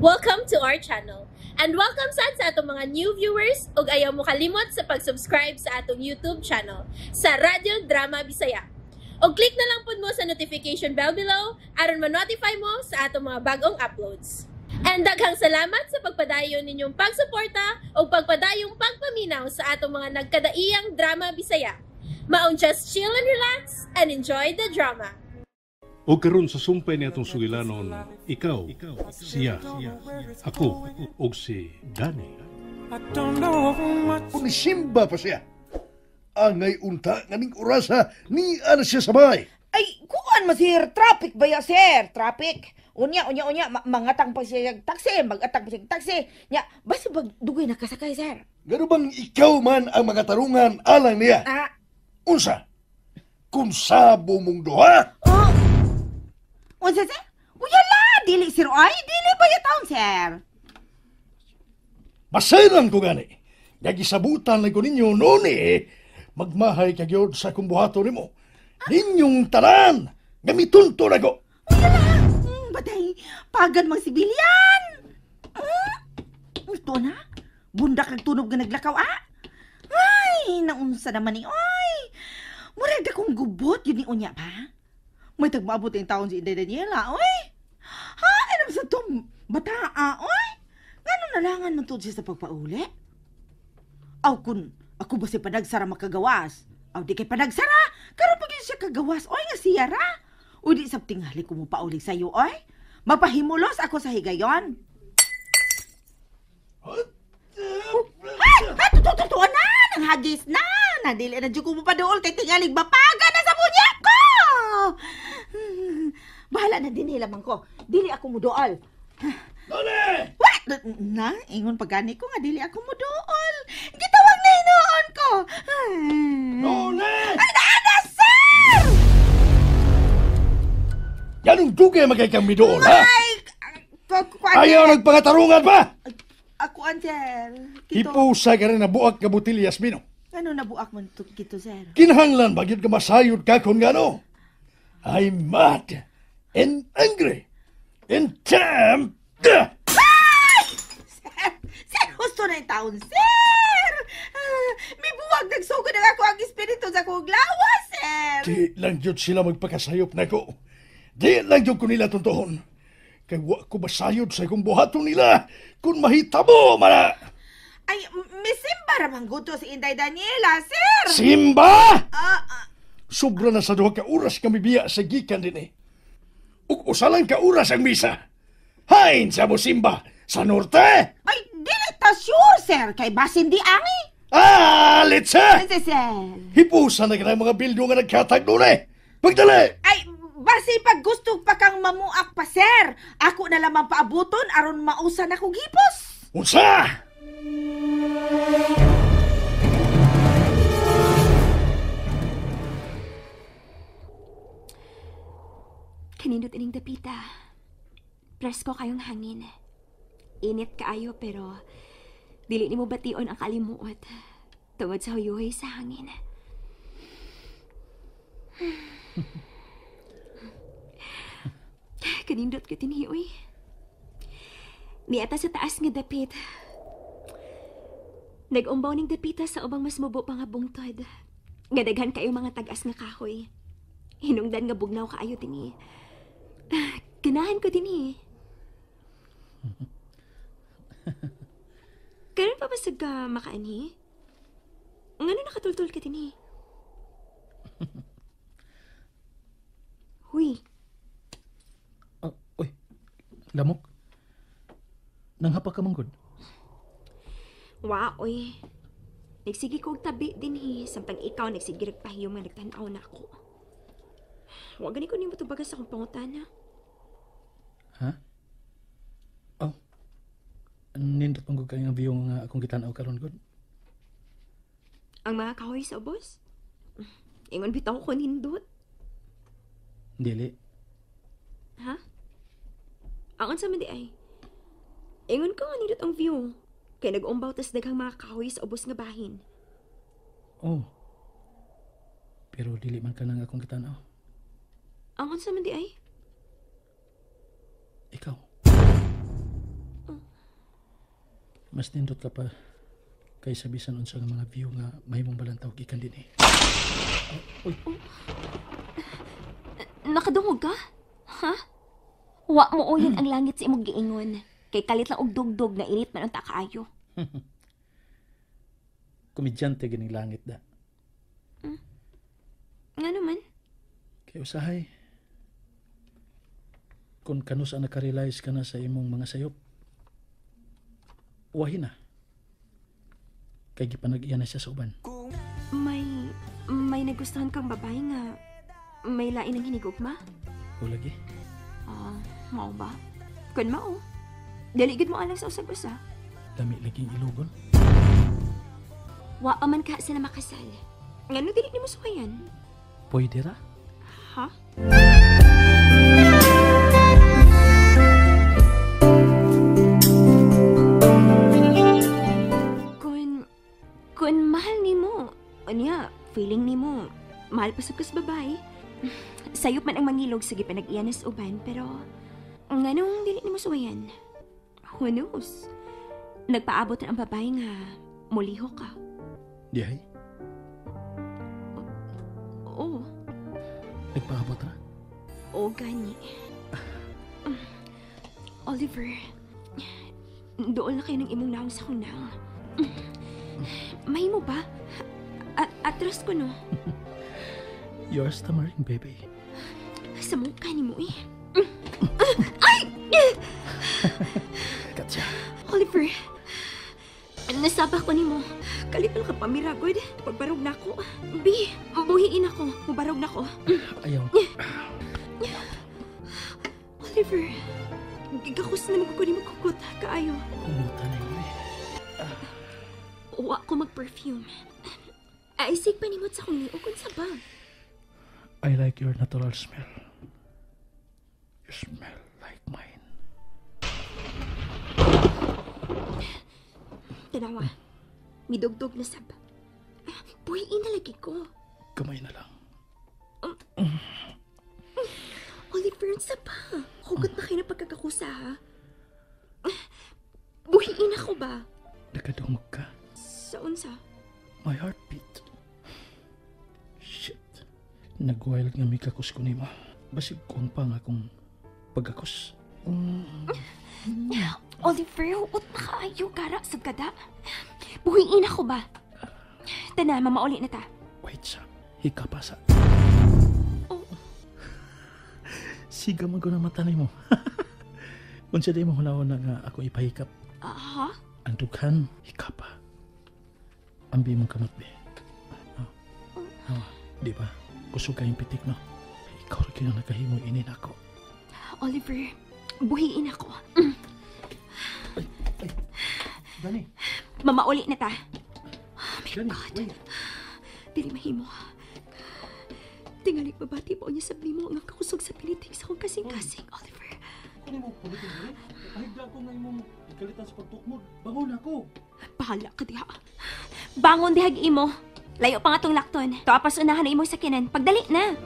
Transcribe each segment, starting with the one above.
Welcome to our channel. And welcome sad sa atong mga new viewers ug ayaw mo kalimot sa pag-subscribe sa atong YouTube channel sa Radyo Drama Bisaya. Og click na lang pud mo sa notification bell below aron ma-notify mo sa atong mga bagong uploads. And daghang salamat sa pagpadayon ninyong pagsuporta ug pagpadayong pagpaminaw sa atong mga nagkadaiyang drama Bisaya. Maong just chill and relax and enjoy the drama. O karon sa sumpay ni atong sugilanon, ikaw, siya, ako, ug si Danny. Unisimba pa siya. Angay unta nganing orasa ni ana siya sabay. Ay, kuan mo sir, traffic ba ya sir? Traffic. Unya, unya, unya, mangatang pa siya taxi, magatang pa siya taxi. Nya, basta pag dugay nakasakay sir. Gano bang ikaw man ang mga tarungan alang niya? Ah, Unsa? Kung sabo mong duha? Oh. Unsa sir? Uya la, dili sir ay, dili ba ya taon sir? Baseran ko gani. Nagisabutan lang ko ninyo noon eh. Magmahay ka gyud sa akong buhaton nimo. Ninyong tanan, nga mitunto na ko. Uya la, batay, pagan mang sibilyan. Ito na, bundak ang tunog nga naglakaw ah. Ay, naunsa naman ni oy. Murag akong gubot yun ni unya pa. May tagmaabot yung taon si Inday Daniela, oy. Ha, anong sa tom bataa, oy. Ngano nalangan man tuod siya sa pagpauli? Aw, kun ako ba si panagsara makagawas? Aw, di kay panagsara. Karon pag yun siya kagawas, oy, nga siya ra. Uy, di sa tingali ko mo pauli sa'yo, oy. Mapahimulos ako sa higayon. Ay, ay, totoo na! Nanghagis na! Nadili na dyan ko mo paduol kay tingalig bapaga na sa bunya ko! Bahala na din lamang ko. Dili ako muduol. Dole! What? Na, ingon pagani ko nga dili ako muduol. Gitawag na hinuon ko. Dole! Ay, naana, sir! Ganong dugay magay kang midool, ha? Ay, kuan, Ayaw nagpangatarungan pa! Ako, sir. Kito, Hipusa ka rin na buak ka butilya, Yasmino. ano nabuak man to, kito, sir? Kinahanglan ba gyud ka masayod ka kung ngano? I'm mad and angry and damn. Sir, sir, gusto na yung taon, sir! Ah, may buwag nagsugod na ako ang espiritu sa akong lawas, sir! Di lang gyud sila magpakasayop nako. Di lang gyud ko nila tuntuhon. Kay wa ko masayod sa akong buhaton nila kung mahitabo man. Ay, may simba ramang guto si Inday Daniela, sir! Simba! Ah, ah, Sobra na sa 2 ka oras kami biya sa gikan din eh. Ug usa lang ka oras ang misa. Hain sa mo simba sa norte! Ay, dili ta sure, sir! Kay basin di angi! Ah, litsa! Ay, sir! Hipusa na ka ng mga bildo nga nagkatag doon eh. Pagdali! Ay, basi pag gusto pa kang mamuak pa, sir! Ako na lamang paabuton aron mausan akong hipos! Unsa! Kanindot ining dapita. Presko kayong hangin. Init kaayo pero dili nimo bation ang kalimuot tungod sa huyuhoy sa hangin. Kanindot ko dinhi, uy. Niata sa taas nga dapit. Nag-umbaw ning dapita sa ubang mas mubo pa nga bungtod. Nga daghan kayo mga tag-as nga kahoy. Hinungdan nga bugnaw kaayo dinhi. Ganahan ko dinhi. Karon pa ba sa ka makaanhi? Ngano nakatultol ka dinhi? Huy. Oh, uy, lamok. Nanghapa ka man gud. Wa, oy. Nagsige ko og tabi dinhi samtang ikaw nagsige pahiyom nga nagtan-aw na ako. Wa gani ko nimo tubaga sa akong pangutana. Ha? Oh. Nindot man gud kay nga view nga akong gitan-aw karon gud. Ang mga kahoy sa ubos? Ingon bitaw ko nindot. Dili. Ha? Ang unsa man di ay? Ingon ko nga nindot ang view. Kay nag-umbaw tas daghang mga kahoy sa ubos nga bahin. Oh. Pero dili man ka nang akong gitan-aw. Ang unsa man di ay? Ikaw. Mas nindot ka pa kaysa bisan unsa nga mga view nga mahimong balantaw gikan dinhi. Oh, uy. Oh. Nakadungog ka? Ha? Wa mo uyon ang langit sa imong giingon. Kay kalit lang og dugdog na init man unta kaayo. Komedyante gining langit da. Nga naman? Kay usahay, kung kanus ang nakarealize ka na sa imong mga sayop, uwahin na. Kay gipanag-iya na siya sa uban. May nagustuhan kang babae nga may lain ang hinigugma? O lagi. Mao ba? Kun mao, dili gid mo alang sa usag-usa. Dami laging ilugon. Wa pa man ka sila makasal. Ngano dili nimo suwayan? Pwede ra? Ha? Kun mahal nimo, unya, feeling nimo, mahal pa sa kas babae. Sayop man ang mangilog sa gipanag-iya nas uban, pero nganong dili nimo suwayan? Who knows? Nagpaabot na ang babae nga muliho ka. Dihay? Oo. Nagpaabot na? Oo, gani. Oliver, dool na kayo ng imong naong sa akong naong. Mahimo ba? Atras ko, no? You're stammering, baby. Sa mukha ni mo, eh. Ay! Katya. Oliver, nasaba ko ni mo. Kalit lang ka pamiragod. Pagbarog na ako. B, buhiin ako. Mubarog na ako. Ayaw. Oliver, gigakos na magkukunin mo kukot. Kaayo. Kumuta na yun, eh. Wa ko mag-perfume. Ay, sig panimot sa kong niukon sa bag. I like your natural smell. You smell like mine. Tanawa, midugdog na sab. Buhiin na lagi ko. Kamay na lang. Oliver, sa pa. Hugot na kayo ng pagkakakusa, ha? Buhiin ako ba? Nakadungog ka. Sa unsa? My heartbeat. Shit. Nag-wild nga may kakus ko nimo. Basig kuang pa nga akong pagkakos. Oliver, huot na kaayo, gara sa gada. Buhiin ako ba? Tana, mamauli na ta. Wait sa, hikapasa. Oh. Siga man ko ng mata nimo. Unsa di mo hunahon na nga ako ipahikap? Ha? Ang dughan, hikapa. Ambi mong kamot, be. Oh. Di ba? Kusog kayong pitik, no? Ikaw rin kayo nakahimo inin ako. Oliver, buhiin ako. Ay, ay. Dani. Mamauli na ta. Oh my Dani, God. Wait. Dili mahimo. Tingali babati po niya sa mo ang kakusog sa piniting sa akong kasing-kasing, Oliver. Kunin mo, pulitin mo rin. Pahigda ko nga imong ikalitan sa pagtukmod. Bangon ako. Bahala ka diha. Bangon dihag imo. Layo pa nga tong lakton. Tapas unahan na imong sakinan. Pagdali na.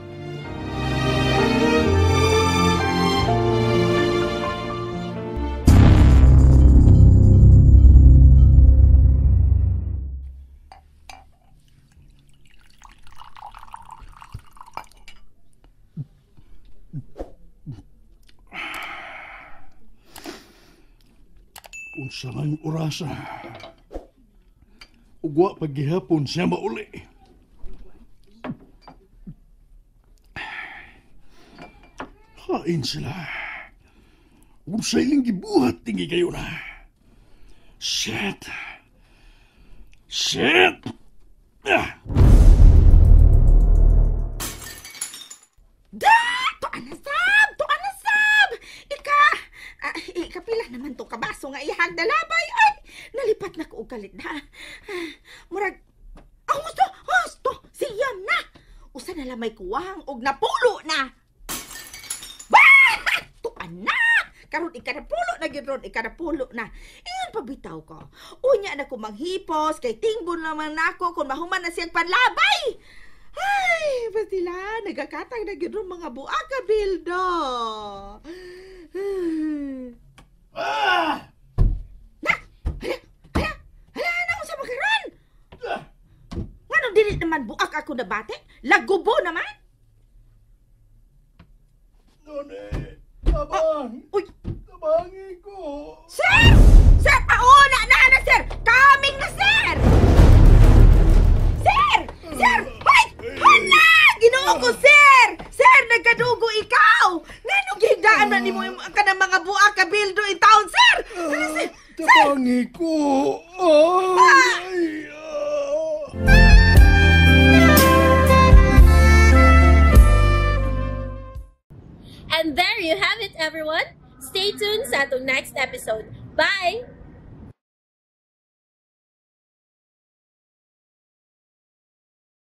Unsa man orasa. Ugwa paggihapon siya mauli. Hain sila. Unsa ilang gibuhat tingi kayo na. Shit. Shit. Ah. Da! Tuan na sab! Tuan na sab! Ika! Ikapila naman to kabaso nga ihag dalabay. Ay! Nalipat na ko og kalit na. Murag, ang gusto! Gusto! Siyam na! Usa na lang may kuwang og napulo na! Bah! Tuan na! Karon ikanapulo na gyud ron, ikanapulo na. Ingon pabitaw ko. Unya na ko manghipos kay tingbon naman nako kung mahuman na siyang panlabay. Ay, bastila, nagakatang na gyud ron mga buaka bildo. Ah! Na! Hala! naman buak ako nabate? Lagubo naman? Noni, tabang. Uy, Tabangi ko. sir! Sir, pauna na na, sir! Kaming na, sir! Sir! Sir! Hoy! Hala! Ginoo ko, sir! Sir, nagkadugo ikaw! Nganong gihigdaan na nimo yung kanang mga buak kabildo in town, sir? Ano, sir? Tabangi ko. Ay, ah. And there you have it, everyone. Stay tuned sa atong next episode. Bye!